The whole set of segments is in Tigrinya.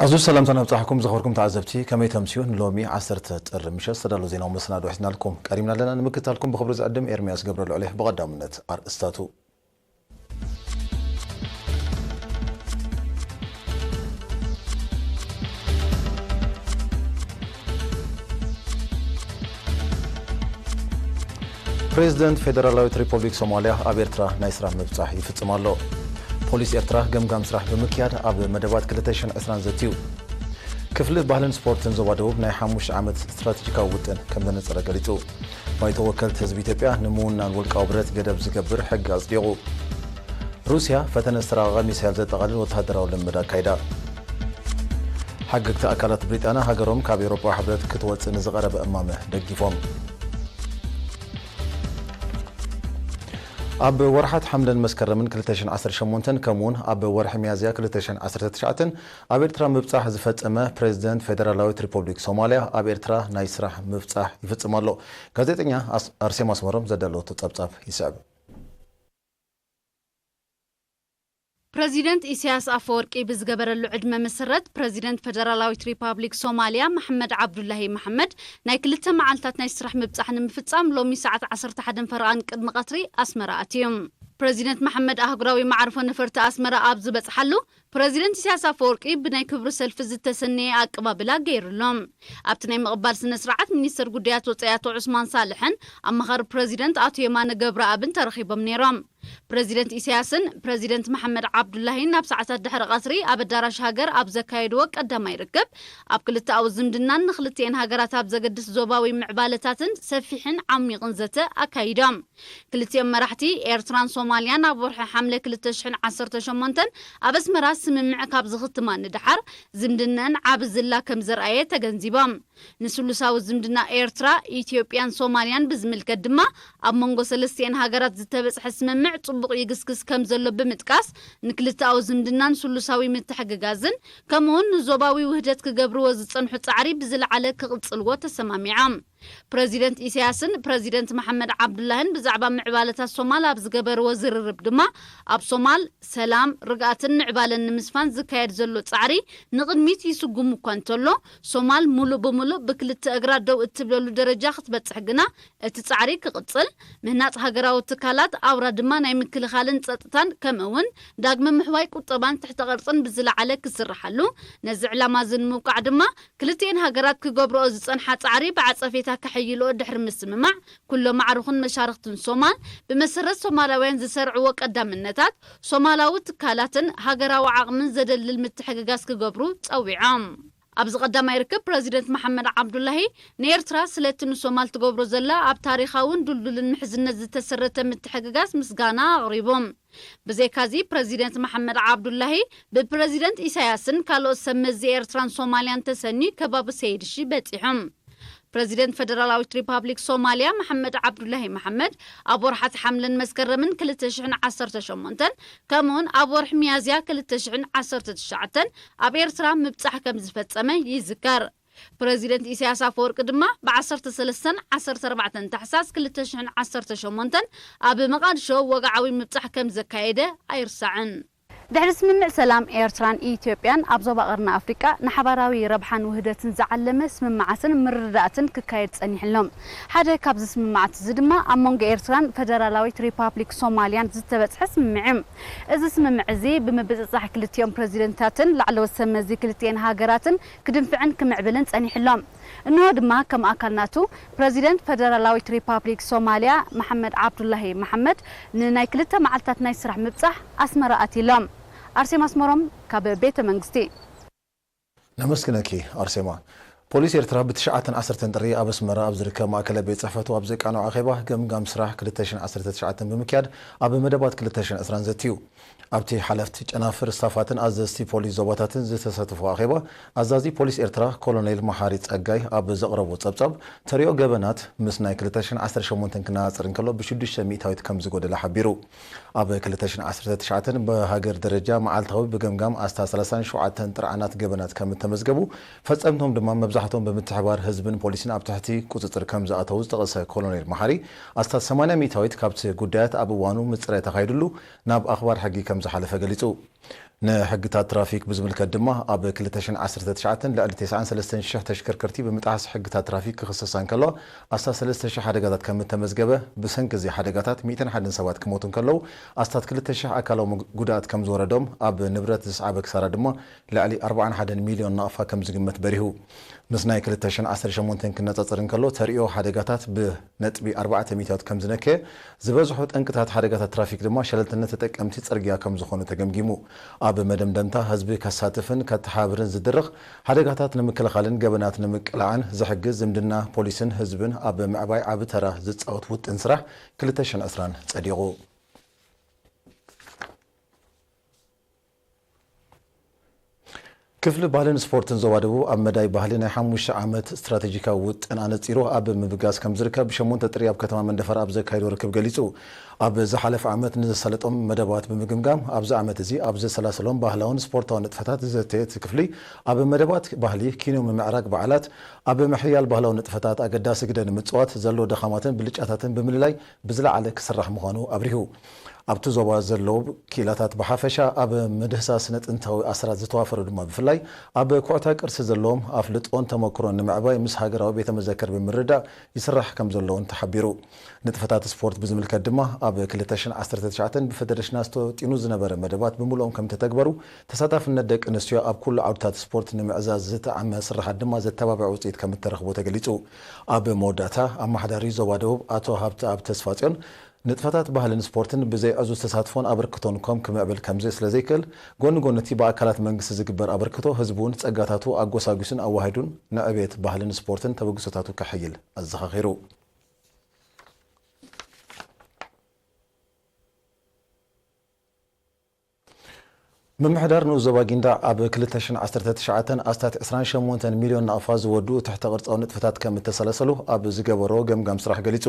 ኣዝዩ ሰላምታ ነብጻሕኩም ዝኸበርኩም ተዓዘብቲ፣ ከመይ ተምስዩ? ንሎሚ ዓሰርተ ጥሪ ምሸት ዝተዳለወ ዜናዊ መሰናድኦ ሒዝናልኩም ቀሪብና ኣለና። ንምክትታልኩም ብኽብሪ ዝዕድም ኤርምያስ ገብረልዑል እየ። ብቐዳምነት ኣርእስታቱ። ፕሬዝደንት ፌደራላዊት ሪፐብሊክ ሶማልያ ኣብ ኤርትራ ናይ ስራሕ ምብጻሕ ይፍጽም ኣሎ። ፖሊስ ኤርትራ ገምጋም ስራሕ ብምክያድ ኣብ መደባት ክልተ ሽሕን ዕስራን ዘትዩ። ክፍሊ ባህልን ስፖርትን ዞባ ደቡብ ናይ ሓሙሽተ ዓመት ስትራቴጂካዊ ውጥን ከም ዘነጸረ ገሊጹ። ባይቶ ወከልቲ ህዝቢ ኢትዮጵያ ንምውናን ውልቃዊ ብረት ገደብ ዝገብር ሕጊ ኣጽዲቑ። ሩስያ ፈተነ ዝተራቐቐ ሚሳይል ዘጠቓልል ወተሃደራዊ ልምምድ ኣካይዳ። ሓገግቲ ኣካላት ብሪጣንያ ሃገሮም ካብ ኤውሮጳዊ ሕብረት ክትወጽእ ንዝቐረበ እማመ ደጊፎም። ኣብ ወርሓት ሓምለን መስከረምን ክልተ ሽሕን ዓሰርተ ሸሞንተን ከምኡውን ኣብ ወርሒ ሚያዝያ ክልተ ሽሕን ዓሰርተ ትሽዓተን ኣብ ኤርትራ ምብጻሕ ዝፈጸመ ፕሬዝደንት ፌደራላዊት ሪፐብሊክ ሶማልያ ኣብ ኤርትራ ናይ ስራሕ ምብጻሕ ይፍጽም ኣሎ። ጋዜጠኛ ኣስ-፣ ኣርሴማ ኣስመሮም ዘዳለወቶ ጸብጻብ ይስዕብ። ፕረዚደንት ኢሳያስ ኣፈወርቂ ብዝገበረሉ ዕድመ መሰረት፣ ፕረዚደንት ፈደራላዊት ሪፓብሊክ ሶማልያ መሐመድ ዓብዱላሂ መሐመድ ናይ ክልተ መዓልታት ናይ ስራሕ ምብጻሕ ንምፍጻም ሎሚ ሰዓት ዓሰርተ ሓደን ፈረቓን ቅድሚ ቀትሪ ኣስመራ ኣትዩ። ፕረዚደንት መሐመድ ኣህጉራዊ መዓርፎ ነፈርቲ ኣስመራ ኣብ ዝበጽሓሉ፣ ፕረዚደንት ኢሳያስ ኣፈወርቂ ብናይ ክብሪ ሰልፊ ዝተሰነየ ኣቀባብላ ገይሩሎም። ኣብቲ ናይ ምቕባል ስነ ስርዓት ሚኒስተር ጉዳያት ወጻኢ ኣቶ ዑስማን ሳልሕን ኣማኻሪ ፕረዚደንት ኣቶ የማነ ገብረኣብን ተረኺቦም ነይሮም። ፕረዚደንት ኢሳያስን ፕረዚደንት መሐመድ ዓብዱላሂን ናብ ሰዓታት ድሕሪ ቀትሪ ኣብ ኣዳራሽ ሃገር ኣብ ዘካየድዎ ቀዳማይ ርክብ፣ ኣብ ክልተኣዊ ዝምድናን ንክልቲኤን ሃገራት ኣብ ዘገድስ ዞባዊ ምዕባለታትን ሰፊሕን ዓሚቕን ዘተ ኣካይዶም። ክልቲኦም መራሕቲ ኤርትራን ሶማልያን ኣብ ወርሒ ሓምለ ክልተ ሽሕን ዓሰርተ ሸሞንተን ኣብ ኣስመራ ስምምዕ ካብ ዝኽትማ ንደሓር፣ ዝምድነን ዓቢ ዝላ ከም ዘርኣየ ተገንዚቦም። ንስሉሳዊ ዝምድና ኤርትራ፣ ኢትዮጵያን ሶማልያን ብዝምልከት ድማ፣ ኣብ መንጎ ሰለስቲኤን ሃገራት ዝተበጽሐ ስምምዕ ጽቡቕ ይግስግስ ከም ዘሎ ብምጥቃስ፣ ንክልተኣዊ ዝምድናን ስሉሳዊ ምትሕግጋዝን፣ ከምኡውን ንዞባዊ ውህደት ክገብርዎ ዝጸንሑ ጻዕሪ ብዝለዓለ ክቕጽልዎ ተሰማሚዖም። ፕረዚደንት ኢሳያስን ፕረዚደንት መሐመድ ዓብዱላህን ብዛዕባ ምዕባለታት ሶማል ኣብ ዝገበርዎ ዝርርብ ድማ፣ ኣብ ሶማል ሰላም፣ ርግኣትን ምዕባለን ንምስፋን ዝካየድ ዘሎ ጻዕሪ ንቕድሚት ይስጉም እኳ እንተሎ፣ ሶማል ሙሉእ ብሙሉእ ብክልተ እግራ ደው እትብለሉ ደረጃ ክትበጽሕ ግና እቲ ጻዕሪ ክቕጽል፣ ምህናጽ ሃገራዊ ትካላት ኣውራ ድማ ናይ ምክልኻልን ጸጥታን ከምኡ እውን ዳግመ ምሕዋይ ቁጠባን ትሕተ ቅርጽን ብዝለዓለ ክስርሓሉ፣ ነዚ ዕላማ እዚ ንምብቃዕ ድማ ክልቲኤን ሃገራት ክገብርኦ ዝጸንሓ ጻዕሪ ብዓጸፌታ ከሐይልኦ ድሕሪ ምስምማዕ፣ ኩሎም ኣዕሩኽን መሻርኽትን ሶማል ብመሰረት ሶማላውያን ዝሰርዕዎ ቀዳምነታት ሶማላዊ ትካላትን ሃገራዊ ዓቕምን ዘደልል ምትሕግጋዝ ክገብሩ ጸዊዖም። ኣብዚ ቀዳማይ ርክብ ፕረዚደንት መሓመድ ዓብዱላሂ ንኤርትራ ስለቲ ንሶማል ትገብሮ ዘላ ኣብ ታሪኻውን ድልዱልን ምሕዝነት ዝተሰረተ ምትሕግጋዝ ምስጋና ኣቕሪቡ። ብዘይካዚ ፕረዚደንት መሓመድ ዓብዱላሂ ብፕረዚደንት ኢሳያስን ካልኦት ሰብ መዚ ኤርትራን ሶማልያን ተሰንዩ ከባቢ ሰይድሺ በጺሑ። ፕረዚደንት ፈደራላዊት ሪፓብሊክ ሶማልያ መሓመድ ዓብዱላሂ መሓመድ ኣብ ወርሓት ሓምለን መስከረምን ክልተ ሽሕን ዓሰርተ ሸሞንተን ከምኡውን ኣብ ወርሒ ሚያዝያ ክልተ ሽሕን ዓሰርተ ትሽዓተን ኣብ ኤርትራ ምብጻሕ ከም ዝፈጸመ ይዝከር። ፕረዚደንት ኢሳያስ ኣፈወርቂ ድማ ብ ዓሰርተ ሰለስተን ዓሰርተ ኣርባዕተን ታሕሳስ ክልተ ሽሕን ዓሰርተ ሸሞንተን ኣብ መቓድሾ ወግዓዊ ምብጻሕ ከም ዘካየደ ኣይርሳዕን። ድሕሪ ስምምዕ ሰላም ኤርትራን ኢትዮጵያን ኣብ ዞባ ቀርኒ ኣፍሪቃ ንሓባራዊ ረብሓን ውህደትን ዝዓለመ ስምምዓትን ምርድዳእትን ክካየድ ጸኒሑ ኣሎ። ሓደ ካብዚ ስምምዓት እዚ ድማ ኣብ መንጎ ኤርትራን ፈደራላዊት ሪፓብሊክ ሶማልያን ዝተበጽሐ ስምምዕ እዩ። እዚ ስምምዕ እዚ ብምብጽጻሕ ክልቲኦም ፕረዚደንታትን ላዕለዎት ሰብ መዚ ክልቲኤን ሃገራትን ክድንፍዕን ክምዕብልን ጸኒሑ ኣሎ። እንሆ ድማ ከም ኣካል ናቱ ፕረዚደንት ፈደራላዊት ሪፓብሊክ ሶማልያ መሓመድ ዓብዱላሂ መሓመድ ንናይ ክልተ መዓልታት ናይ ስራሕ ምብጻሕ ኣስመራ ኣትዩ ኣሎ። ኣርሴማ ኣስመሮም ካብ ቤተ መንግስቲ። ነመስግነኪ ኣርሴማ። ፖሊስ ኤርትራ ብትሽዓተን ዓሰርተን ጥሪ ኣብ ኣስመራ ኣብ ዝርከብ ማእከላይ ቤት ጽሕፈቱ ኣብ ዘቃነዖ ኣኼባ ገምጋም ስራሕ ክልተ ሽሕን ዓሰርተ ትሽዓተን ብምክያድ ኣብ መደባት ክልተ ሽሕን ዕስራን ዘትዩ። ኣብቲ ሓለፍቲ ጨናፍር፣ ስታፋትን ኣዘዝቲ ፖሊስ ዞባታትን ዝተሳተፎ ኣኼባ፣ ኣዛዚ ፖሊስ ኤርትራ ኮሎኔል መሓሪ ጸጋይ ኣብ ዘቕረቦ ጸብጻብ፣ ተሪኦ ገበናት ምስ ናይ ክልተ ሽሕን ዓሰርተ ሸሞንተን ክነጻጸር እንከሎ ብሽዱሽተ ሚእታዊት ከም ዝጎደለ ሓቢሩ። ኣብ ክልተ ሽሕን ዓሰርተ ትሽዓተን ብሃገር ደረጃ መዓልታዊ ብገምጋም ኣስታት ሰላሳን ሸውዓተን ጥርዓናት ገበናት ከም እተመዝገቡ፣ ፈጸምቶም ድማ መብዛሕትኦም ብምትሕባር ህዝብን ፖሊስን ኣብ ትሕቲ ቁጽጽር ከም ዝኣተዉ ዝጠቐሰ ኮሎኔል መሓሪ፣ ኣስታት ሰማንያ ሚእታዊት ካብቲ ጉዳያት ኣብ እዋኑ ምጽራይ ተኻይድሉ ናብ ኣኽባር ሕጊ ከም ዝሓለፈ ገሊጹ። ንሕግታት ትራፊክ ብዝምልከት ድማ፣ ኣብ ክልተ ሽሕን ዓሰርተ ትሽዓተን ልዕሊ ተስዓን ሰለስተን ሽሕ ተሽከርከርቲ ብምጥሓስ ሕግታት ትራፊክ ክኽሰሳ እንከሎ፣ ኣስታት ሰለስተ ሽሕ ሓደጋታት ከም እተመዝገበ፣ ብሰንኪ እዚ ሓደጋታት ሚእትን ሓደን ሰባት ክሞቱ እንከለዉ፣ ኣስታት ክልተ ሽሕ ኣካላዊ መግ-፣ ጉድኣት ከም ዝወረዶም፣ ኣብ ንብረት ዝስዓበ ክሳራ ድማ ልዕሊ ኣርባዓን ሓደን ሚልዮን ናቕፋ ከም ዝግመት በሪሁ። ምስ ናይ ክልተ ሽሕን ዓሰርተ ሸሞንተን ክነጻጸር እንከሎ፣ ተርእዮ ሓደጋታት ብነጥቢ ኣርባዕተ ሚእታዊት ከም ዝነከየ፣ ዝበዝሑ ጠንቅታት ሓደጋታት ትራፊክ ድማ ሸለልትነት ተጠቀምቲ ጽርግያ ከም ዝኾኑ ተገምጊሙ። ኣብ መደምደምታ፣ ህዝቢ ከሳትፍን ከተሓባብርን ዝድርኽ፣ ሓደጋታት ንምክልኻልን ገበናት ንምቅላዕን ዝሕግዝ ዝምድና ፖሊስን ህዝብን ኣብ ምዕባይ ዓቢ ተራ ዝጻወት ውጥን ስራሕ ክልተ ሽሕን ዕስራን ጸዲቑ። ክፍሊ ባህልን ስፖርትን ዞባ ደቡብ ኣብ መዳይ ባህሊ ናይ ሓሙሽተ ዓመት ስትራቴጂካዊ ውጥን ኣነጺሩ ኣብ ምብጋስ ከም ዝርከብ ብሸሞንተ ጥሪ ኣብ ከተማ መንደፈራ ኣብ ዘካየዶ ርክብ ገሊጹ። ኣብ ዝሓለፈ ዓመት ንዘሳለጦም መደባት ብምግምጋም፣ ኣብዚ ዓመት እዚ ኣብ ዘሰላሰሎም ባህላውን ስፖርታውን ንጥፈታት ዝዘተየ እቲ ክፍሊ፣ ኣብ መደባት ባህሊ፣ ኪኖ፣ ምምዕራግ በዓላት፣ ኣብ ምሕያል ባህላዊ ንጥፈታት ኣገዳሲ ግደ ንምጽዋት ዘሎ ድኻማትን ብልጫታትን ብምልላይ ብዝለዓለ ክስራሕ ምዃኑ ኣብሪሁ። ኣብቲ ዞባ ዘለዉ ክኢላታት ብሓፈሻ፣ ኣብ ምድህሳስ ስነ ጥንታዊ ኣሰራት ዝተዋፈሩ ድማ ብፍላይ፣ ኣብ ኩዕታ ቅርሲ ዘለዎም ኣፍልጦን ተመክሮን ንምዕባይ ምስ ሃገራዊ ቤተ መዘክር ብምርዳእ ይስራሕ ከም ዘሎ እውን ተሓቢሩ። ንጥፈታት ስፖርት ብዝምልከት ድማ፣ ኣብ ክልተ ሽሕን ዓሰርተ ትሽዓተን ብፈደረሽናት ተወጢኑ ዝነበረ መደባት ብምሉኦም ከም ተተግበሩ፣ ተሳታፍነት ደቂ ኣንስትዮ ኣብ ኩሉ ዓውድታት ስፖርት ንምዕዛዝ ዝጠዓመ ስርሓት ድማ ዘተባብዕ ውፅኢት ከም እተረኽቦ ተገሊጹ። ኣብ መወዳእታ፣ ኣመሓዳሪ ዞባ ደቡብ ኣቶ ሃብተኣብ ተስፋጽዮን፣ ንጥፈታት ባህልን ስፖርትን ብዘይ ዕዙዝ ተሳትፎን ኣበርክቶን ኮም ክምዕብል ከምዘይ ስለ ዘይክእል፣ ጎኒ ጎኒ እቲ ብኣካላት መንግስቲ ዝግበር ኣበርክቶ፣ ህዝቢ እውን ጸጋታቱ ኣጎሳጒሱን ኣዋሂዱን ንዕቤት ባህልን ስፖርትን ተበግሶታቱ ከሐይል ኣዘኻኺሩ። ምምሕዳር ንኡስ ዞባ ጊንዳዕ ኣብ ክልተ ሽሕን ዓሰርተ ትሽዓተን ኣስታት ዕስራን ሸሞንተን ሚልዮን ናቕፋ ዝወድኡ ትሕተ ቅርጻዊ ንጥፈታት ከም እተሰለሰሉ ኣብ ዝገበሮ ገምጋም ስራሕ ገሊጹ።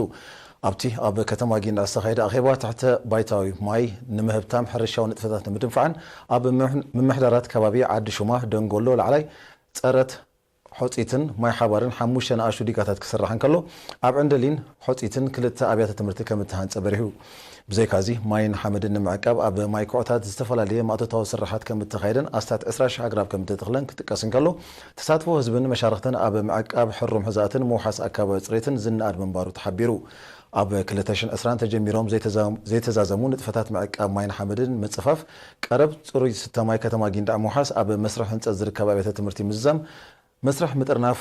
ኣብቲ ኣብ ከተማ ጊንዳዕ ዝተኻየደ ኣኼባ፣ ትሕተ ባይታዊ ማይ ንምህብታም፣ ሕርሻዊ ንጥፈታት ንምድንፋዕን ኣብ ምምሕ-፣ ምምሕዳራት ከባቢ ዓዲ ሹማ፣ ደንጎሎ፣ ላዕላይ ጸረት ሖጺትን ማይ ሓባርን ሓሙሽተ ንኣሽቱ ዲጋታት ክስራሕ እንከሎ፣ ኣብ ዕንደሊን ሖጺትን ክልተ ኣብያተ ትምህርቲ ከም እተሃንጸ በሪሁ። ብዘይካዚ፣ ማይን ሓመድን ንምዕቃብ ኣብ ማይ ኩዕታት ዝተፈላለየ ማእቶታዊ ስርሓት ከም እተኻየደን ኣስታት ዕስራ ሽሕ ኣግራብ ከም እተተኽለን ክጥቀስ እንከሎ፣ ተሳትፎ ህዝብን መሻርኽትን ኣብ ምዕቃብ ሕሩም ሕዛእትን ምውሓስ ኣከባቢ ጽሬትን ዝነኣድ ምንባሩ ተሓቢሩ። ኣብ ክልተ ሽሕን ዕስራን ተጀሚሮም ዘይተዛ-፣ ዘይተዛዘሙ ንጥፈታት ምዕቃብ ማይን ሓመድን ምጽፋፍ፣ ቀረብ ጽሩይ ዝስተ ማይ ከተማ ጊንዳዕ ምውሓስ፣ ኣብ መስርሕ ህንጸት ዝርከባ ኣብያተ ትምህርቲ ምዝዛም፣ መስርሕ ምጥርናፍ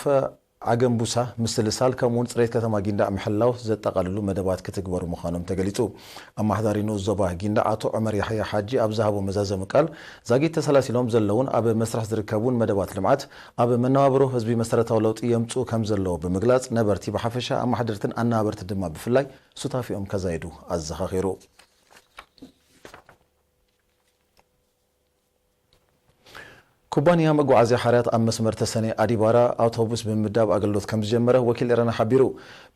ዓገምቡሳ ምስልሳል፣ ከምኡውን ጽሬት ከተማ ጊንዳዕ ምሕላው ዘጠቓልሉ መደባት ክትግበሩ ምዃኖም ተገሊጹ። ኣመሓዳሪ ንኡስ ዞባ ጊንዳዕ ኣቶ ዑመር ያሕያ ሓጂ ኣብ ዝሃቦ መዛዘሚ ቃል፣ ዛጊት ተሰላሲሎም ዘለውን ኣብ መስርሕ ዝርከቡን መደባት ልምዓት ኣብ መነባብሮ ህዝቢ መሰረታዊ ለውጢ የምጽኡ ከም ዘለዉ ብምግላጽ፣ ነበርቲ ብሓፈሻ፣ ኣመሓደርትን ኣነባበርቲ ድማ ብፍላይ ሱታፊኦም ከዛይዱ ኣዘኻኺሩ። ኩባንያ መጓዓዝያ ሓራት ኣብ መስመር ተሰነይ ኣዲባራ ኣውቶቡስ ብምምዳብ ኣገልግሎት ከም ዝጀመረ ወኪል ኤረና ሓቢሩ።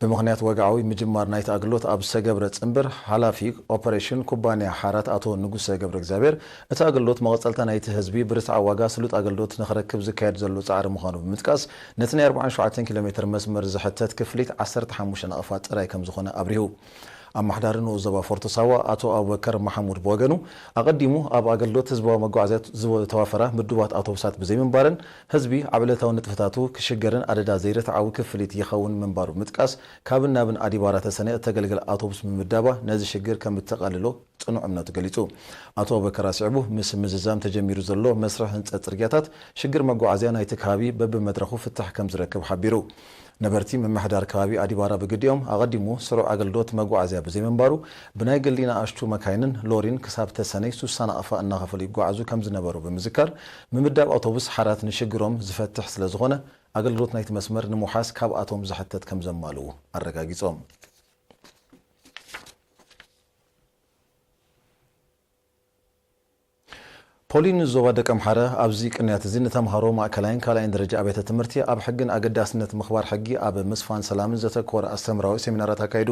ብምኽንያት ወግዓዊ ምጅማር ናይቲ ኣገልግሎት ኣብ ዝተገብረ ጽንብር፣ ሓላፊ ኦፐሬሽን ኩባንያ ሓራት ኣቶ ንጉሰ ገብረ እግዚኣብሔር፣ እቲ ኣገልግሎት መቐጸልታ ናይቲ ህዝቢ ብርትዓዊ ዋጋ ስሉጥ ኣገልግሎት ንኽረክብ ዝካየድ ዘሎ ጻዕሪ ምዃኑ ብምጥቃስ፣ ነቲ ናይ ኣርባዓን ሸውዓተን ኪሎ ሜትር መስመር ዝሕተት ክፍሊት ዓሰርተ ሓሙሽተ ናቕፋ ጥራይ ከም ዝኾነ ኣብሪሁ። ኣመሓዳሪ ንኡስ ዞባ ፎርቶ ሳዋ ኣቶ ኣቡበከር መሓሙድ ብወገኑ፣ ኣቐዲሙ ኣብ ኣገልግሎት ህዝባዊ መጓዓዝያ ዝተዋፈራ ምዱባት ኣውቶቡሳት ብዘይምንባረን፣ ህዝቢ ኣብ ዕለታዊ ንጥፈታቱ ክሽገርን ኣደዳ ዘይርትዓዊ ክፍሊት ይኸውን ምንባሩ ብምጥቃስ፣ ካብን ናብን ኣዲባራ ተሰነይ እተገልግል ኣውቶቡስ ብምምዳባ ነዚ ሽግር ከም እተቓልሎ ጽኑዕ እምነቱ ገሊጹ። ኣቶ ኣቡበከር ኣስዒቡ፣ ምስ ምዝዛም ተጀሚሩ ዘሎ መስርሕ ህንጸት ጽርግያታት፣ ሽግር መጓዓዝያ ናይቲ ከባቢ በብመድረኹ ፍታሕ ከም ዝረክብ ሓቢሩ። ነበርቲ ምምሕዳር ከባቢ ኣዲባራ ብግዲኦም፣ ኣቐዲሙ ስሩዕ ኣገልግሎት መጓዓዝያ ብዘይምንባሩ፣ ብናይ ግሊ ንኣሽቱ መካይንን ሎሪን ክሳብ ተሰነይ ሱሳ ናቕፋ እናኸፈሉ ይጓዓዙ ከም ዝነበሩ ብምዝካር፣ ምምዳብ ኣውቶቡስ ሓራት ንሽግሮም ዝፈትሕ ስለ ዝኾነ፣ ኣገልግሎት ናይቲ መስመር ንምውሓስ ካብኣቶም ዝሕተት ከም ዘማልኡ ኣረጋጊጾም። ፖሊን ዞባ ደቀምሓረ ኣብዚ ቅንያት እዚ ንተምሃሮ ማእከላይን ካልኣይን ደረጃ ኣብያተ ትምህርቲ ኣብ ሕግን ኣገዳስነት ምኽባር ሕጊ ኣብ ምስፋን ሰላምን ዘተኮረ ኣስተምህራዊ ሴሚናራት ኣካይዱ።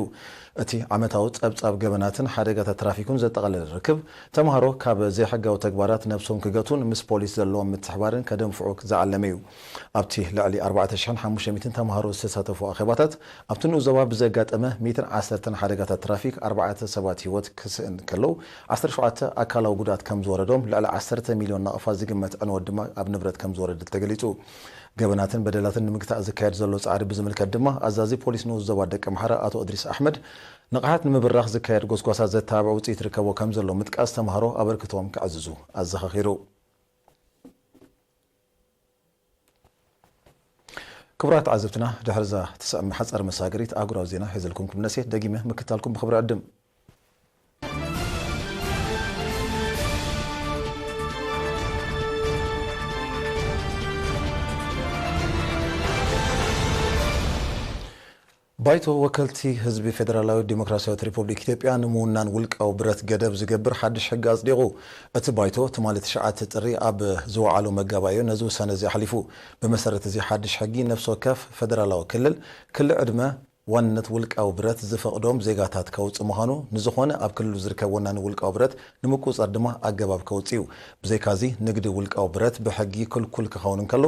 እቲ ዓመታዊ ጸብጻብ ገበናትን ሓደጋታት ትራፊክን ዘጠቓለለ ርክብ፣ ተምሃሮ ካብ ዘይሕጋዊ ተግባራት ነብሶም ክገቱን ምስ ፖሊስ ዘለዎም ምትሕባርን ከደንፍዑ ዝዓለመ እዩ። ኣብቲ ልዕሊ ኣርባዕተ ሽሕን ሓሙሽተ ሚእትን ተምሃሮ ዝተሳተፉ ኣኼባታት፣ ኣብቲ ንኡስ ዞባ ብዘጋጠመ ሚእትን ዓሰርተን ሓደጋታት ትራፊክ ኣርባዕተ ሰባት ህይወት ክስእን ከለዉ፣ ዓሰርተ ሸውዓተ ኣካላዊ ጉድኣት ከም ዝወረዶም፣ ልዕሊ ዓሰርተ ዓሰርተ ሚልዮን ናቕፋ ዝግመት ዕንወት ድማ ኣብ ንብረት ከም ዝወረደ ተገሊጹ። ገበናትን በደላትን ንምግታእ ዝካየድ ዘሎ ጻዕሪ ብዝምልከት ድማ ኣዛዚ ፖሊስ ንኡስ ዞባ ደቀምሓረ ኣቶ እድሪስ ኣሕመድ፣ ንቕሓት ንምብራኽ ዝካየድ ጎስጓሳት ዘተባብዕ ውጽኢት ይርከቦ ከም ዘሎ ምጥቃስ፣ ተምሃሮ ኣበርክቶኦም ከዕዝዙ ኣዘኻኺሩ። ክቡራት ተዓዘብትና፣ ድሕሪ እዛ ትስዕም ሓጻር መሳገሪት ኣህጉራዊ ዜና ሒዘልኩም ክምለስ እየ። ደጊመ ምክታልኩም ብኽብሪ ዕድም። ባይቶ ወከልቲ ህዝቢ ፌደራላዊት ዲሞክራሲያዊት ሪፖብሊክ ኢትዮጵያ ንምውናን ውልቃዊ ብረት ገደብ ዝገብር ሓድሽ ሕጊ ኣጽዲቑ። እቲ ባይቶ ትማሊ ትሽዓተ ጥሪ ኣብ ዝወዓሎ መጋባእዮ ነዚ ውሳነ እዚ ኣሕሊፉ። ብመሰረት እዚ ሓድሽ ሕጊ፣ ነፍሲ ወከፍ ፌደራላዊ ክልል ክሊ ዕድመ ዋንነት ውልቃዊ ብረት ዝፈቕዶም ዜጋታት ከውጽእ ምዃኑ፣ ንዝኾነ ኣብ ክልሉ ዝርከብ ወናኒ ውልቃዊ ብረት ንምቁጽጻር ድማ ኣገባብ ከውጽእ እዩ። ብዘይካዚ፣ ንግዲ ውልቃዊ ብረት ብሕጊ ክልኩል ክኸውን እንከሎ፣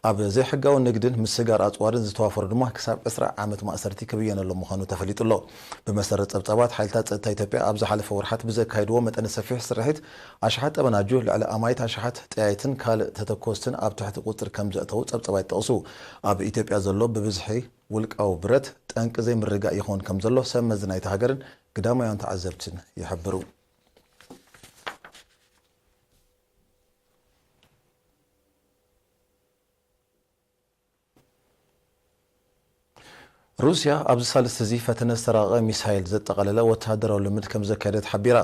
ኣብ ዘይሕጋዊ ንግድን ምስጋር ኣጽዋርን ዝተዋፈሩ ድማ ክሳብ ዕስራ ዓመት ማእሰርቲ ክብየነሎም ምዃኑ ተፈሊጡ ኣሎ። ብመሰረት ጸብጻባት፣ ሓይልታት ጸጥታ ኢትዮጵያ ኣብ ዝሓለፈ ወርሓት ብዘካየድዎ መጠነ ሰፊሕ ስርሒት፣ ኣሽሓት ጠበናጁ፣ ልዕሊ ኣማኢት ኣሽሓት ጠያይትን ካልእ ተተኮስትን ኣብ ትሕቲ ቁጽጥር ከም ዘእተዉ ጸብጻባት ይጠቕሱ። ኣብ ኢትዮጵያ ዘሎ ብብዝሒ ውልቃዊ ብረት ጠንቂ ዘይምርግጋእ ይኸውን ከም ዘሎ ሰብ መዚ ናይታ ሃገርን ግዳማውያን ተዓዘብትን ይሕብሩ። ሩስያ ኣብዚ ሳልስቲ እዚ ፈተነ ዝተራቐቐ ሚሳይል ዘጠቓለለ ወተሃደራዊ ልምድ ከም ዘካየደት ሓቢራ።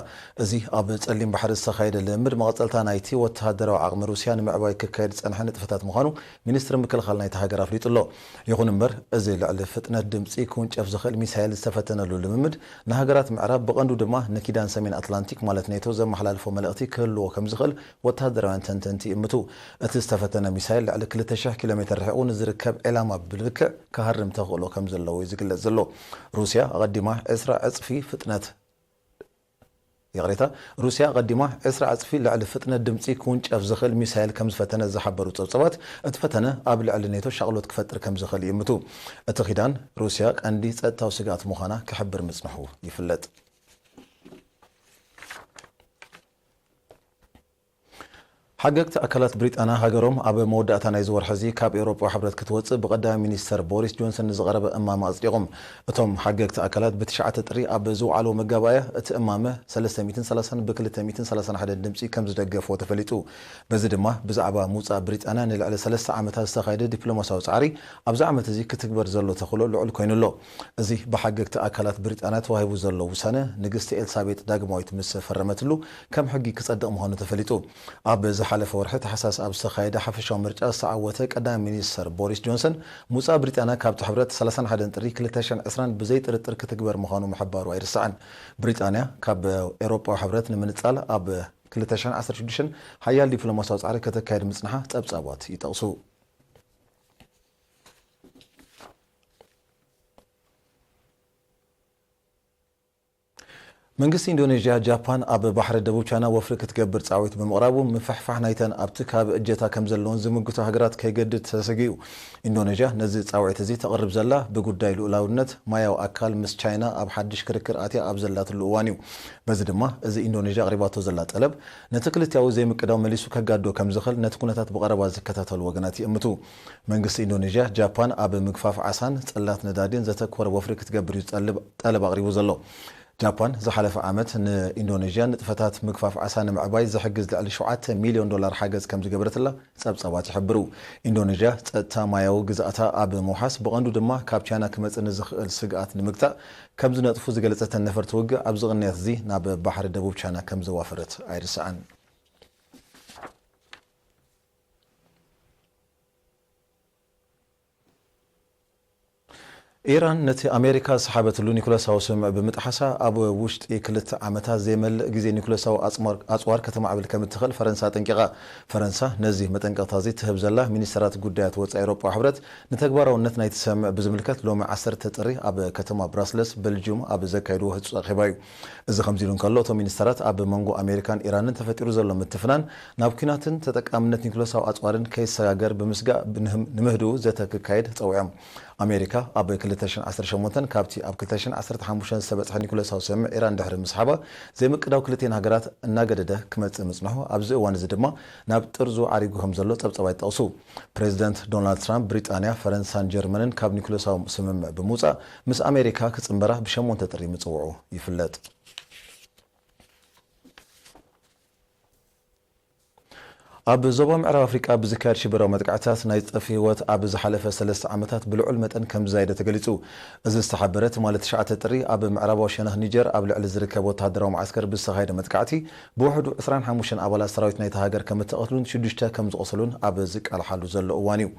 እዚ ኣብ ጸሊም ባሕሪ ዝተኻየደ ልምድ መቐጸልታ ናይቲ ወተሃደራዊ ዓቕሚ ሩስያ ንምዕባይ ክካየድ ዝጸንሐ ንጥፈታት ምዃኑ ሚኒስትሪ ምክልኻል ናይታ ሃገር ኣፍሊጡ ኣሎ። ይኹን እምበር፣ እዚ ልዕሊ ፍጥነት ድምጺ ክውንጨፍ ዝኽእል ሚሳይል ዝተፈተነሉ ልምምድ ንሃገራት ምዕራብ፣ ብቐንዱ ድማ ንኪዳን ሰሜን ኣትላንቲክ ማለት ኔቶ ዘመሓላልፎ መልእኽቲ ክህልዎ ከም ዝኽእል ወተሃደራውያን ተንተንቲ ይእምቱ። እቲ ዝተፈተነ ሚሳይል ልዕሊ ክልተ ሽሕ ኪሎ ሜተር ርሒቑ ንዝርከብ ዒላማ ብልክዕ ክሃርም ተኽእሎ ከም ዘለዎ እዩ ዝግለጽ ዘሎ። ሩስያ ኣቐዲማ ዕስራ ዕጽፊ ፍጥነት፣ ይቕሬታ፣ ሩስያ ኣቐዲማ ዕስራ ዕጽፊ ልዕሊ ፍጥነት ድምጺ ክውንጨፍ ዝኽእል ሚሳይል ከም ዝፈተነ ዝሓበሩ ጸብጻባት፣ እቲ ፈተነ ኣብ ልዕሊ ኔቶ ሻቕሎት ክፈጥር ከም ዝኽእል ይእምቱ። እቲ ኪዳን፣ ሩስያ ቀንዲ ጸጥታዊ ስግኣት ምዃና ክሕብር ምጽንሑ ይፍለጥ። ሓገግቲ ኣካላት ብሪጣንያ፣ ሃገሮም ኣብ መወዳእታ ናይዚ ወርሒ እዚ ካብ ኤውሮጳዊ ሕብረት ክትወጽእ ብቀዳማይ ሚኒስተር ቦሪስ ጆንሰን ንዝቐረበ እማመ ኣጽዲቖም። እቶም ሓገግቲ ኣካላት ብትሽዓተ ጥሪ ኣብ ዝወዓልዎ መጋባእያ፣ እቲ እማመ ሰለስተ ሚእትን ሰላሳን ብ ክልተ ሚእትን ሰላሳን ሓደን ድምጺ ከም ዝደገፍዎ ተፈሊጡ። በዚ ድማ፣ ብዛዕባ ምውጻእ ብሪጣንያ ንልዕሊ ሰለስተ ዓመታት ዝተኻየደ ዲፕሎማስያዊ ጻዕሪ ኣብዚ ዓመት እዚ ክትግበር ዘሎ ተኽእሎ ልዑል ኮይኑ ኣሎ። እዚ ብሓገግቲ ኣካላት ብሪጣንያ ተዋሂቡ ዘሎ ውሳነ፣ ንግስቲ ኤልሳቤጥ ዳግማዊት ምስ ፈረመትሉ፣ ከም ሕጊ ክጸድቕ ምዃኑ ተፈሊጡ። ኣብ ዝሓለፈ ወርሒ ታሕሳስ ኣብ ዝተኻየደ ሓፈሻዊ ምርጫ ዝተዓወተ ቀዳማይ ሚኒስተር ቦሪስ ጆንሰን፣ ምውጻእ ብሪጣንያ ካብቲ ሕብረት ሰላሳን ሓደን ጥሪ ክልተ ሽሕን ዕስራን ብዘይ ጥርጥር ክትግበር ምዃኑ ምሕባሩ ኣይርሳዕን። ብሪጣንያ ካብ ኤውሮጳዊ ሕብረት ንምንጻል ኣብ ክልተ ሽሕን ዓሰርተ ሽዱሽተን ሓያል ዲፕሎማስያዊ ጻዕሪ ከተካይድ ምጽንሓ ጸብጻባት ይጠቕሱ። መንግስቲ ኢንዶኔዥያ፣ ጃፓን ኣብ ባሕሪ ደቡብ ቻይና ወፍሪ ክትገብር ጻዊት ብምቕራቡ፣ ምፍሕፋሕ ናይተን ኣብቲ ከባቢ እጀታ ከም ዘለወን ዝምግቱ ሃገራት ከይገድድ ተሰጊኡ። ኢንዶኔዥያ ነዚ ጻውዒት እዚ ተቕርብ ዘላ፣ ብጉዳይ ልኡላውነት ማያዊ ኣካል ምስ ቻይና ኣብ ሓድሽ ክርክር ኣትያ ኣብ ዘላትሉ እዋን እዩ። በዚ ድማ፣ እዚ ኢንዶኔዥያ ኣቕሪባቶ ዘላ ጠለብ፣ ነቲ ክልቲያዊ ዘይምቅዳው መሊሱ ከጋድዶ ከም ዝኽእል ነቲ ኩነታት ብቐረባ ዝከታተሉ ወገናት ይእምቱ። መንግስቲ ኢንዶኔዥያ፣ ጃፓን ኣብ ምግፋፍ ዓሳን ጽላት ነዳዲን ዘተኮረ ወፍሪ ክትገብር እዩ ዝጠልብ-፣ ጠለብ ኣቕሪቡ ዘሎ። ጃፓን ዝሓለፈ ዓመት ንኢንዶኔዥያ ንጥፈታት ምግፋፍ ዓሳ ንምዕባይ ዝሕግዝ ልዕሊ ሸውዓተ ሚልዮን ዶላር ሓገዝ ከም ዝገበረትላ ጸብጻባት ይሕብሩ። ኢንዶኔዥያ ጸጥታ ማያዊ ግዝኣታ ኣብ ምውሓስ፣ ብቐንዱ ድማ ካብ ቻይና ክመጽእ ንዝኽእል ስግኣት ንምግታእ ከም ዝነጥፉ ዝገለጸተን ነፈርቲ ውግእ፣ ኣብዚ ቅንያት እዚ ናብ ባሕሪ ደቡብ ቻይና ከም ዘዋፈረት ኣይርሳዕን። ኢራን ነቲ ኣሜሪካ ዝሰሓበትሉ ኒኩለሳዊ ስምምዕ ብምጥሓሳ፣ ኣብ ውሽጢ ክልተ ዓመታት ዘይመልእ ግዜ ኒኩለሳዊ ኣጽማር-፣ ኣጽዋር ከተማዕብል ከም እትኽእል ፈረንሳ ኣጠንቂቓ። ፈረንሳ ነዚ መጠንቀቕታ እዚ ትህብ ዘላ፣ ሚኒስተራት ጉዳያት ወጻኢ ኤውሮጳዊ ሕብረት ንተግባራውነት ናይቲ ስምምዕ ብዝምልከት ሎሚ ዓሰርተ ጥሪ ኣብ ከተማ ብራስለስ፣ በልጅዩም ኣብ ዘካየድዎ ህጹጽ ኣኼባ እዩ። እዚ ከምዚ ኢሉ እንከሎ፣ እቶም ሚኒስተራት ኣብ መንጎ ኣሜሪካን ኢራንን ተፈጢሩ ዘሎ ምትፍናን ናብ ኲናትን ተጠቃምነት ኒኩለሳዊ ኣጽዋርን ከይሰጋገር ብምስጋእ ብንህም-፣ ንምህድኡ ዘተ ክካየድ ጸዊዖም። ኣሜሪካ ኣብ ክልተ ሽሕን ዓሰርተ ሸሞንተን ካብቲ ኣብ ክልተ ሽሕን ዓሰርተ ሓሙሽተን ዝተበጽሐ ኒኩለሳዊ ስምምዕ ኢራን ድሕሪ ምስሓባ፣ ዘይምቅዳው ክልቲኤን ሃገራት እናገደደ ክመጽእ ምጽንሑ፣ ኣብዚ እዋን እዚ ድማ ናብ ጥርዙ ዓሪጉ ከም ዘሎ ጸብጻባት ይጠቕሱ። ፕሬዚደንት ዶናልድ ትራምፕ ብሪጣንያ፣ ፈረንሳን ጀርመንን ካብ ኒኩለሳዊ ስምምዕ ብምውጻእ ምስ ኣሜሪካ ክጽንበራ ብሸሞንተ ጥሪ ምጽውዑ ይፍለጥ። ኣብ ዞባ ምዕራብ ኣፍሪቃ ብዝካየድ ሽበራዊ መጥቃዕትታት ናይ ዝጠፍእ ህይወት ኣብ ዝሓለፈ ሰለስተ ዓመታት ብልዑል መጠን ከም ዝዛየደ ተገሊጹ። እዚ ዝተሓበረ ትማሊ ትሽዓተ ጥሪ ኣብ ምዕራባዊ ሸነኽ ኒጀር ኣብ ልዕሊ ዝርከብ ወተሃደራዊ መዓስከር ብዝተኻየደ መጥቃዕቲ ብውሕዱ ዕስራን ሓሙሽተን ኣባላት ሰራዊት ናይታ ሃገር ከም እተቐትሉን ሽዱሽተ ከም ዝቖሰሉን ኣብ ዝቃልሓሉ ዘሎ እዋን እዩ።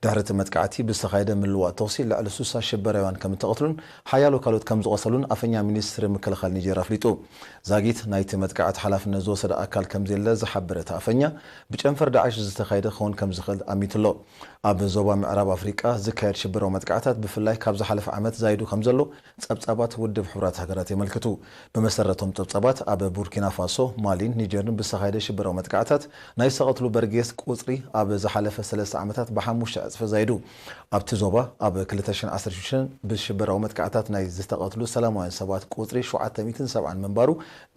ድሕሪ እቲ መጥቃዕቲ ብዝተኻየደ ምልዋጥ ተኹሲ ልዕሊ ሱሳ ሽበራውያን ከም እተቐትሉን ሓያሎ ካልኦት ከም ዝቖሰሉን ኣፈኛ ሚኒስትሪ ምክልኻል ኒጀር ኣፍሊጡ። ዛጊት ናይቲ መጥቃዕቲ ሓላፍነት ዝወሰደ ኣካል ከም ዘየለ ዝሓበረ እቲ ኣፈኛ፣ ብጨንፈር ዳዕሽ ዝተኻየደ ክኸውን ከም ዝኽእል ኣሚቱ ኣሎ። ኣብ ዞባ ምዕራብ ኣፍሪቃ ዝካየድ ሽበራዊ መጥቃዕታት ብፍላይ ካብ ዝሓለፈ ዓመት ዛይዱ ከም ዘሎ ጸብጻባት ውድብ ሕቡራት ሃገራት የመልክቱ። ብመሰረቶም ጸብጻባት፣ ኣብ ቡርኪና ፋሶ፣ ማሊን ኒጀርን ብዝተኻየደ ሽበራዊ መጥቃዕታት ናይ ዝተቐትሉ በርጌስ ቁጽሪ ኣብ ዝሓለፈ ሰለስተ ዓመታት ብሓሙሽተ ዕጽፊ ዛይዱ። ኣብቲ ዞባ ኣብ ክልተ ሽሕን ዓሰርተ ሽዱሽተን ብሽበራዊ መጥቃዕታት ናይ ዝተቐትሉ ሰላማውያን ሰባት ቁጽሪ ሸውዓተ ሚእትን ሰብዓን ምንባሩ፣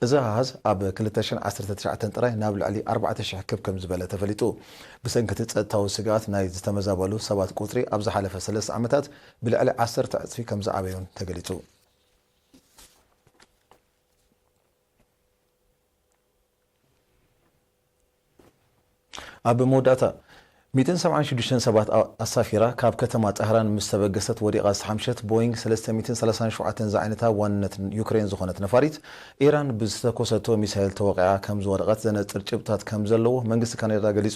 እዚ ኣሃዝ ኣብ ክልተ ሽሕን ዓሰርተ ትሽዓተን ጥራይ ናብ ልዕሊ ኣርባዕተ ሽሕ ክብ ከም ዝበለ ተፈሊጡ። ብሰንኪ እቲ ጸጥታዊ ስግኣት ናይ ዝተመዛበሉ ሰባት ቁጽሪ ኣብ ዝሓለፈ ሰለስተ ዓመታት ብልዕሊ ዓሰርተ ዕጽፊ ከም ዝዓበዩን ተገሊጹ። ኣብ መወዳእታ፣ ሚእትን ሰብዓን ሽዱሽተን ሰባት ኣ-፣ ኣሳፊራ ካብ ከተማ ጠህራን ምስ ተበገሰት ወዲቓ ዝተሓምሸት ቦይንግ ሰለስተ ሚእትን ሰላሳን ሸውዓተን ዝዓይነታ ዋንነት ዩክሬን ዝኾነት ነፋሪት፣ ኢራን ብዝተኮሰቶ ሚሳይል ተወቒዓ ከም ዝወደቐት ዘነጽር ጭብጥታት ከም ዘለዎ መንግስቲ ካናዳ ገሊጹ።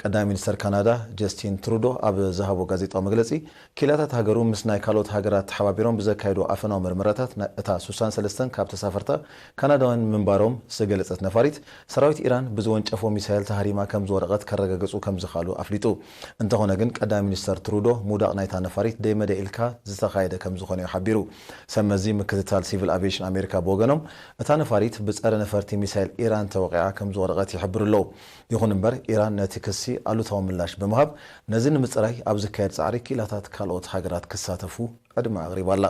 ቀዳማይ ሚኒስተር ካናዳ ጀስቲን ትሩዶ ኣብ ዝሃቦ ጋዜጣዊ መግለጺ፣ ክኢላታት ሃገሩ ምስ ናይ ካልኦት ሃገራት ተሓባቢሮም ብዘካየዱ ኣፈናዊ መርመራታት፣ ና-፣ እታ ስሳን ሰለስተን ካብ ተሳፈርታ ካናዳውያን ምንባሮም ዝገለጸት ነፋሪት፣ ሰራዊት ኢራን ብዝወንጨፎ ሚሳይል ተሃሪማ ከም ዝወደቐት ከረጋግጹ ከም ዝኸኣሉ ኣፍሊጡ። እንተኾነ ግን፣ ቀዳማይ ሚኒስተር ትሩዶ ምውዳቕ ናይታ ነፋሪት ደይመደ ኢልካ ዝተኻየደ ከም ዝኾነ እዩ ሓቢሩ። ሰብ መዚ ምክትታል ሲቪል ኣቪዬሽን ኣሜሪካ ብወገኖም፣ እታ ነፋሪት ብጸረ ነፈርቲ ሚሳይል ኢራን ተወቒዓ ከም ዝወደቐት ይሕብሩ ኣለዉ። ይኹን እምበር፣ ኢራን ነቲ ክሲ ኣሉታዊ ምላሽ ብምሃብ፣ ነዚ ንምጽራይ ኣብ ዝካየድ ጻዕሪ ክኢላታት ካልኦት ሃገራት ክሳተፉ ዕድመ ኣቕሪባ ኣላ።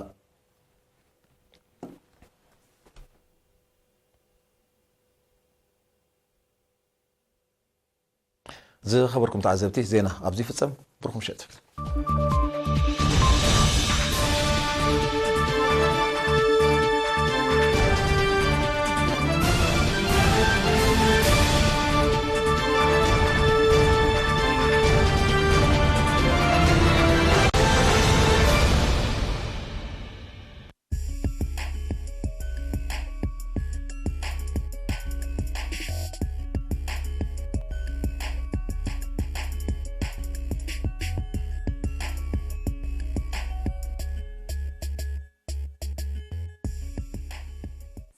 ዝኸበርኩም ተዓዘብቲ፣ ዜና ኣብዚ ይፍጸም። ብሩኽ ምሸት።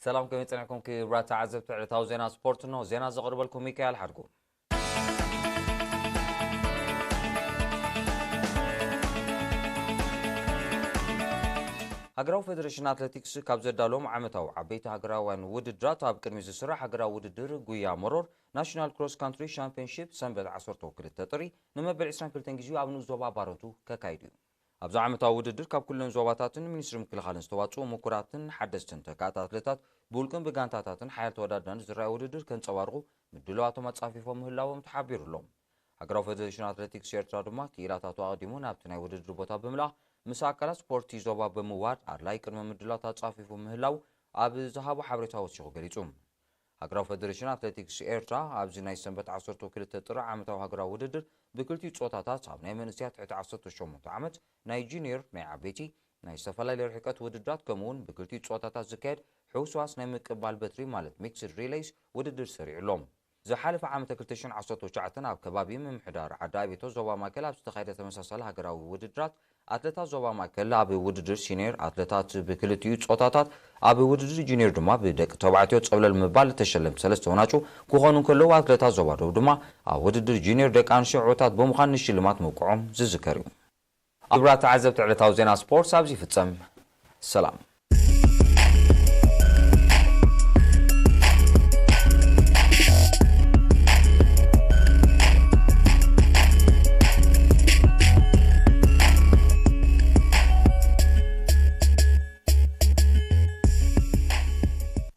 ሰላም፣ ከመይ ጸኒሕኩም ክቡራት ተዓዘብቲ ዕለታዊ ዜና ስፖርት? እነሆ ዜና ዘቕርበልኩም ሚካኤል ሓድጉ። ሃገራዊ ፌደሬሽን ኣትሌቲክስ ካብ ዘዳለዎም ዓመታዊ ዓበይቲ ሃገራውያን ውድድራት ኣብ ቅድሚ ዝስራሕ ሃገራዊ ውድድር ጉያ መሮር ናሽናል ክሮስ ካንትሪ ሻምፒዮንሺፕ ሰንበት ዓሰርተ ክልተ ጥሪ ንመበል ዕስራን ክልተን ግዜኡ ኣብ ንኡስ ዞባ ባረንቱ ከካይድ እዩ። ኣብዚ ዓመታዊ ውድድር ካብ ኩለን ዞባታትን ሚኒስትሪ ምክልኻልን ዝተዋፅኡ ምኩራትን ሓደስትን ተካእቲ ኣትሌታት ብውልቅን ብጋንታታትን ሓያል ተወዳዳሪን ዝረኣዩ ውድድር ከንፀባርቑ ምድላዋቶም ኣፃፊፎም ምህላዎም ተሓቢሩ ኣሎ። ሃገራዊ ፌደሬሽን ኣትሌቲክስ ኤርትራ ድማ ክኢላታቱ ኣቐዲሙ ናብቲ ናይ ውድድር ቦታ ብምልኣኽ ምስ ኣካላት ስፖርቲ ዞባ ብምውሃድ ኣድላይ ቅድመ ምድላዋት ኣፃፊፉ ምህላው ኣብ ዝሃቦ ሓበሬታ ወሲኹ ገሊጹ። ሃገራዊ ፌደሬሽን ኣትሌቲክስ ኤርትራ ኣብዚ ናይ ሰንበት ዓሰርተ ክልተ ጥሪ ዓመታዊ ሃገራዊ ውድድር ብክልቲኡ ጾታታት ኣብ ናይ መንእሰያት ትሕቲ ዓሰርተ ሸሞንተ ዓመት፣ ናይ ጁኒየር፣ ናይ ዓበይቲ፣ ናይ ዝተፈላለዩ ርሕቀት ውድድራት ከምኡውን ብክልቲኡ ጾታታት ዝካየድ ሕውስዋስ ናይ ምቅባል በትሪ ማለት ሚክስድ ሪሌይስ ውድድር ሰሪዑ ኣሎ። ዝሓለፈ ዓመተ ክልተ ሽሕን ዓሰርተ ትሽዓተን ኣብ ከባቢ ምምሕዳር ዓዲ ኣቤቶ ዞባ ማእከል ኣብ ዝተኻየደ ተመሳሳሊ ሃገራዊ ውድድራት ኣትሌታት ዞባ ማእከል ኣብ ውድድር ሲኒየር ኣትሌታት ብክልቲኡ ጾታታት፣ ኣብ ውድድር ጁኒየር ድማ ብደቂ ተባዕትዮ ጸብለል ምባል ተሸለምቲ ሰለስተ ወናጩ ክኾኑ እንከለዉ፣ ኣትሌታት ዞባ ደቡብ ድማ ኣብ ውድድር ጁኒየር ደቂ ኣንስትዮ ዕዉታት ብምዃን ንሽልማት ምብቅዖም ዝዝከር እዩ። ክቡራት ተዓዘብቲ ዕለታዊ ዜና ስፖርት ኣብዚ ይፍጸም። ሰላም።